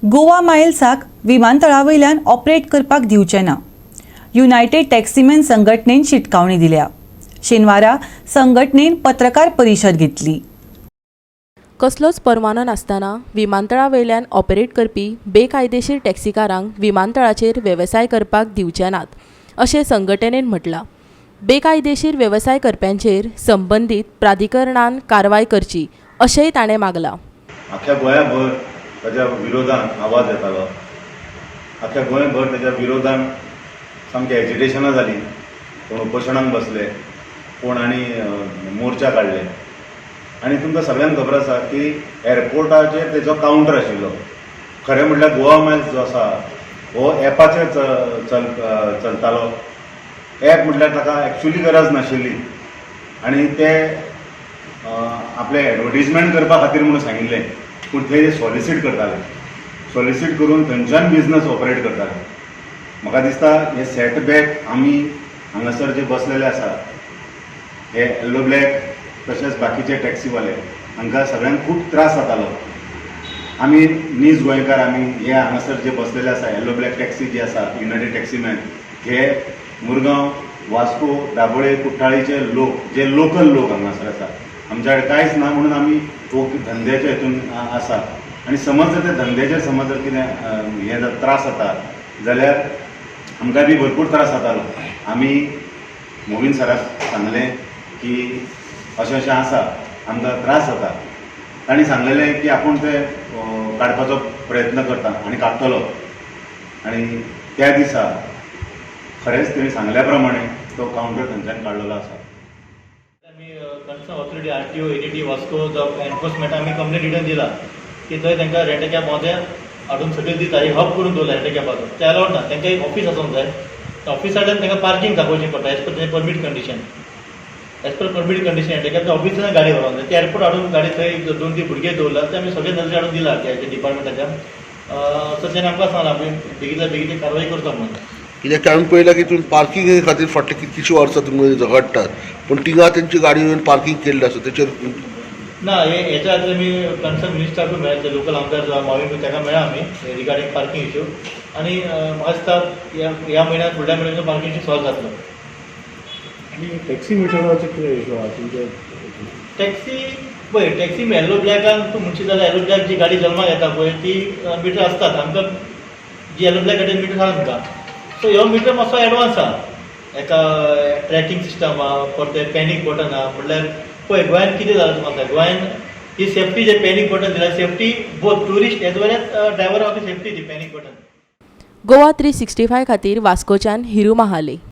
गोवा मायल्साक विमानतळा वयल्यान ऑपरेट करपाक दिवचे ना. युनायटेड टॅक्सीमॅन संघटनेन शिटकावणी दिल्या. शेनवारा संघटनेन पत्रकार परिशद घेतली. कसलोच परवानो नासतना विमानतळा वयल्यान ऑपरेट करपी बेकायदेशीर टॅक्सीकारांक विमानतळाचेर वेवसाय करपाक दिवचे नात, अशें संघटनेन म्हटलां. बेकायदेशीर वेवसाय करप्यांचेर संबंदीत प्राधिकरणान कारवाय करची, अशेंय ताणें मागलां. आख्या गोंयाभर ताच्या विरोधान आवाज येतालो. आख्या गोंयभर ताच्या विरोधान सामकें एजिटेशनां जालीं. कोण उपोशणाक बसले, कोण आनी मोर्चा काडले. आनी तुमकां सगळ्यांक खबर आसा की एअरपोर्टाचेर तेजो कावंटर आशिल्लो. खरें म्हटल्यार गोवा मायल्स जो आसा हो एपाचेर चलतालो. एप म्हटल्यार ताका एक्चुली गरज नाशिल्ली आनी ते आपलें एडवर्टीजमेंट करपा खातीर म्हणून सांगिल्लें, पूण ते सॉलिसीट करताले. सॉलिसीट करून थंयच्यान बिजनस ऑपरेट करताले. म्हाका दिसता हे सेटबॅक आमी हांगासर जे बसलेले आसा, हे येल्लो ब्लॅक तशेंच बाकीचे टॅक्सीवाले, हांकां सगळ्यांक खूब त्रास जातालो. आमी नीज गोंयकार, आमी हे हांगासर जे बसलेले आसा, येल्लो ब्लॅक टॅक्सी जी आसा, युनायटेड टॅक्सीमॅन, हे मुरगांव, वास्को, दाबोळे, कुठ्ठाळीचे लोक, जे लोकल लोक हांगासर आसा. आमच्या कडेन कांयच ना म्हणून आमी हो धंद्याच्या हितून आसा. आनी समज जर त्या धंद्याचेर समज जर कितें हें जर त्रास जाता जाल्यार आमकां बी भरपूर त्रास जातालो. आमी मोविन सराक सांगलें की अशें अशें आसा, आमकां त्रास जाता. तांणी सांगलेलें की आपूण ते काडपाचो प्रयत्न करता आनी काडटलो. आनी त्या दिसा खरेंच तेणी सांगल्या प्रमाणे तो कावंटर थंयच्यान काडलेलो आसा. आमी concern authority, RTO, ADT Vasco जावं एनफोर्समेंट, आमी कंप्लेन रिटर्न दिला की थंय तांकां रेंट कॅब मोदें हाडून सकयल दिता. एक हब करून दवरला रेंट कॅबाचो. ते अलावड ना. तांकां एक ऑफीस आसूंक जाय. त्या ऑफिसा तांकां पार्किंग दाखोवची पडटा एज पर तें permit condition, as per permit condition. Rent cab ऑफिसान गाडी व्हरोंक जाय. ते एअरपोर्ट हाडून गाडी थंय एक दोन तीन भुरगे दवरला. ते आमी सगळे नजरे हाडून दिला त्या डिपार्टमेंटाच्या. सो तेणें आमकां सांगलां, आमी बेगीनच्या बेगीन कारवाय करता म्हणून. कित्याक आमी पळयलां की तुमी पार्किंगे खातीर फाटले कितलींशीं वर्सां तुमी झगडटात, पूण थिंगा तेंची गाडी येवन पार्किंग केल्ली आसा तेचेर. ना, हे हेच्या खातीर आमी कन्सर्न मिनिस्टराकूय मेळ्ळे. लोकल आमदार जो माविन, ताका मेळ्ळा आमी रिगार्डिंग पार्किंग इशू. आनी म्हाका दिसता ह्या ह्या म्हयन्यात, फुडल्या म्हयन्यात पार्किंग इशू सॉल्व जातलो. आनी टॅक्सी मिटराचो कितें इशू आहा तुमच्या? टॅक्सी पळय, टॅक्सी येल्लो ब्लॅकान तूं म्हणशी जाल्यार येल्लो ब्लॅक जी गाडी जल्माक येता पळय, ती मिटर आसतात आमकां. जी येल्लो ब्लॅक गाडयेन मिटर आसा आमकां. सो ह्यो मिटर मातसो एडवान्स आहा. एका ट्रॅकिंग सिस्टम आहा, परतें पॅनीक बटन आहा. म्हणल्यार पळय, गोंयान कितें जालां तुका सांगता, गोंयान ही सेफ्टी जे पॅनीक बटन दिला, safety both tourist as well as driver of safety, ती पॅनीक बटन. गोवा 365 खातीर वास्कोच्यान हिरू महाले.